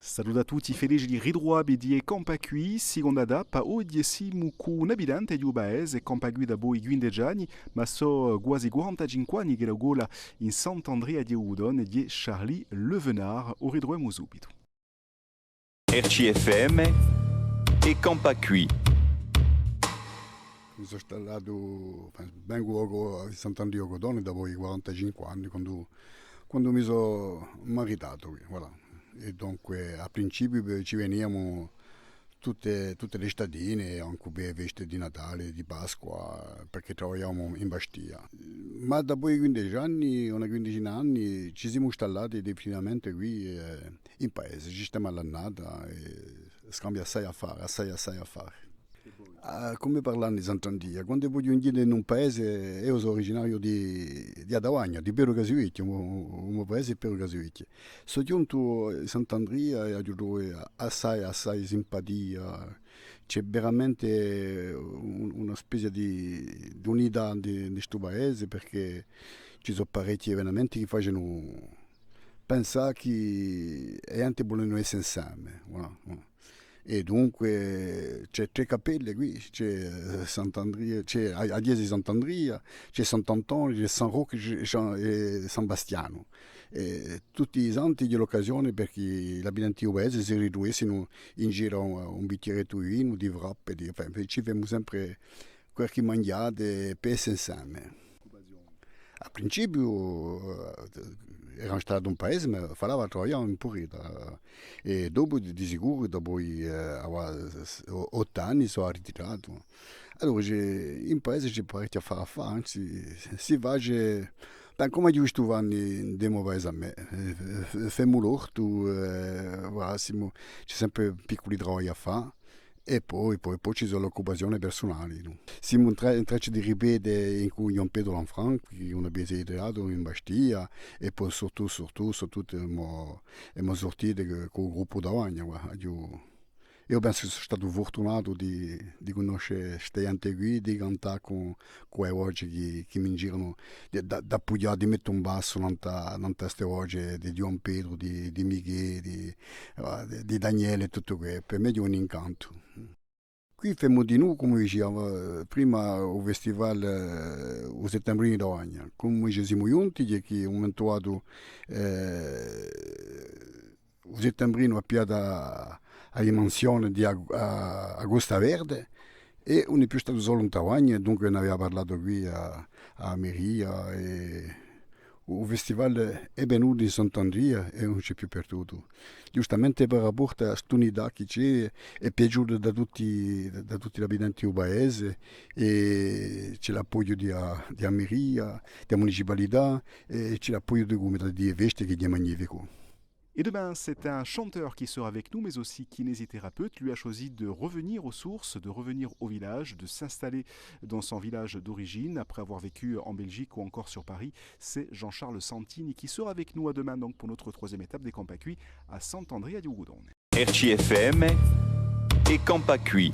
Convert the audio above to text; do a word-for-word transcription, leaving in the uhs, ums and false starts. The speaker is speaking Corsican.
Salute à tutti, felice di ritruvà vi di È campà quì, siconda tappa. Oghje simu cù un abitante di u paese, campa quì dapoi quindeci anni, ma sò quasi quarantacinque anni ch'ellu colla in Sant'Andria di u Guddone, di Charlie Levenard, u ritruvemu subitu. R C F M, È campà quì. Mi sò stallatu, enfin, vengu à Sant'Andria di u Guddone dapoi quarantacinque anni, quandu, quandu mi sò maritatu quì, voilà. È dunque, à principiu, bè, ci veniamu tutte, tutte e statine, ancu per e feste di Natale, di Pasqua, perchè travagliavamu in Bastia. Ma dapoi quindeci anni, una quindicina d'anni, ci simu stallati definitivamente quì, eh, in paese. Ci stemu à l'annata è scambia assai affare, assai, assai affare. Ah, cum'è parlà di Sant'Andria? Quandu vogliu ghjunghje in un paese, eiu sò originariu di, di a Tavagna, di Peru Casivechju, u mo, u mo paese hè Peru Casivechju. Sò ghjuntu in Sant'Andria è aghju trovu assai, assai simpatia. Ci hè veramente un, una spezia di, d'unità in, in stu paese, perchè ci sò parechji evenimenti chì facenu pensà chì e ghjente volenu esse inseme, voilà. È dunque ci hè trè cappelle quì, ci hè, eh, Sant'Andria, ci hè a, a chjesa di Sant'Andria, ci hè Sant'Antone, ci hè San Roccu, ci hè San, è San Bastianu. È tutti i santi hè l'occasione perchè l'abitanti di u paese si ritruvessinu in giru à un, un bichjerettu di vinu, di frappe, di, enfin, ci femu sempre qualchì manghjata per esse inseme. À principiu, eh, eramu stati un paese, ma falava à travaglià in Purita. È dopu, di, di sicuru, dopu, eh, avà s-, s-, o-, ottu anni sò arritiratu. Allora, ci hè, in paese ci hè parechju affare à fà, anzi, si face, bè, cum'è aghju vistu fà in u mo paese à mè. Eh, f-, f-, femu l'ortu, eh, voilà, simu, ci hè sempre picculi travagli à fà. È po, po, po ci sò l'occupazione persunale, nò? Simu in tra-, in traccia di ripete incù Ghjuvan Petru Lanfranchi, una pièce di teatru in Bastia, è po surtuttu, surtuttu, surtuttu emu, emu surtitu cù, cù u gruppu Tavagna, guarda, eiu, eiu pensu chì sò statu furtunatu di, di cunnosce ste ghjente quì, di cantà cù, cù e voce chì, chì mi giranu, di, da, d'appughjà, di mette un bassu nant'à, nant'à ste voce di Ghjuvan Petru, di, di Michè, di, eh, di, di Daniele è tuttu què. Per mè hè un incantu. Quì femu dinù, cum'è dicia, eh, prima u festival, eh, u Settembrinu di Tavagna. Cum'è ci simu ghjunti, hè chì à un mumentu datu, eh, u Settembrinu hà pigliatu a, a dimensione di a, a, a Costa Verde, è ùn hè più statu solu in Tavagna, è dunque n'avia parlatu quì à, à a meria, è u festival hè venutu in Sant'Andria è ùn ci hè più partutu. Ghjustamente per raportu à st'unità chì ci hè, hè piaciutu da tutti, da tutti l'abitanti di u paese, è ci hè l'appoghju di a, di a meria, di a municipalità, è ci hè l'appoghju di u cumitatu di e feste chì hè magnificu. Et demain, c'est un chanteur qui sera avec nous, mais aussi kinésithérapeute. Lui a choisi de revenir aux sources, de revenir au village, de s'installer dans son village d'origine, après avoir vécu en Belgique ou encore sur Paris. C'est Jean-Charles Santini qui sera avec nous à demain donc pour notre troisième étape d'È campà quì à Sant'Andria di u Guddone. R C F M, È campà quì.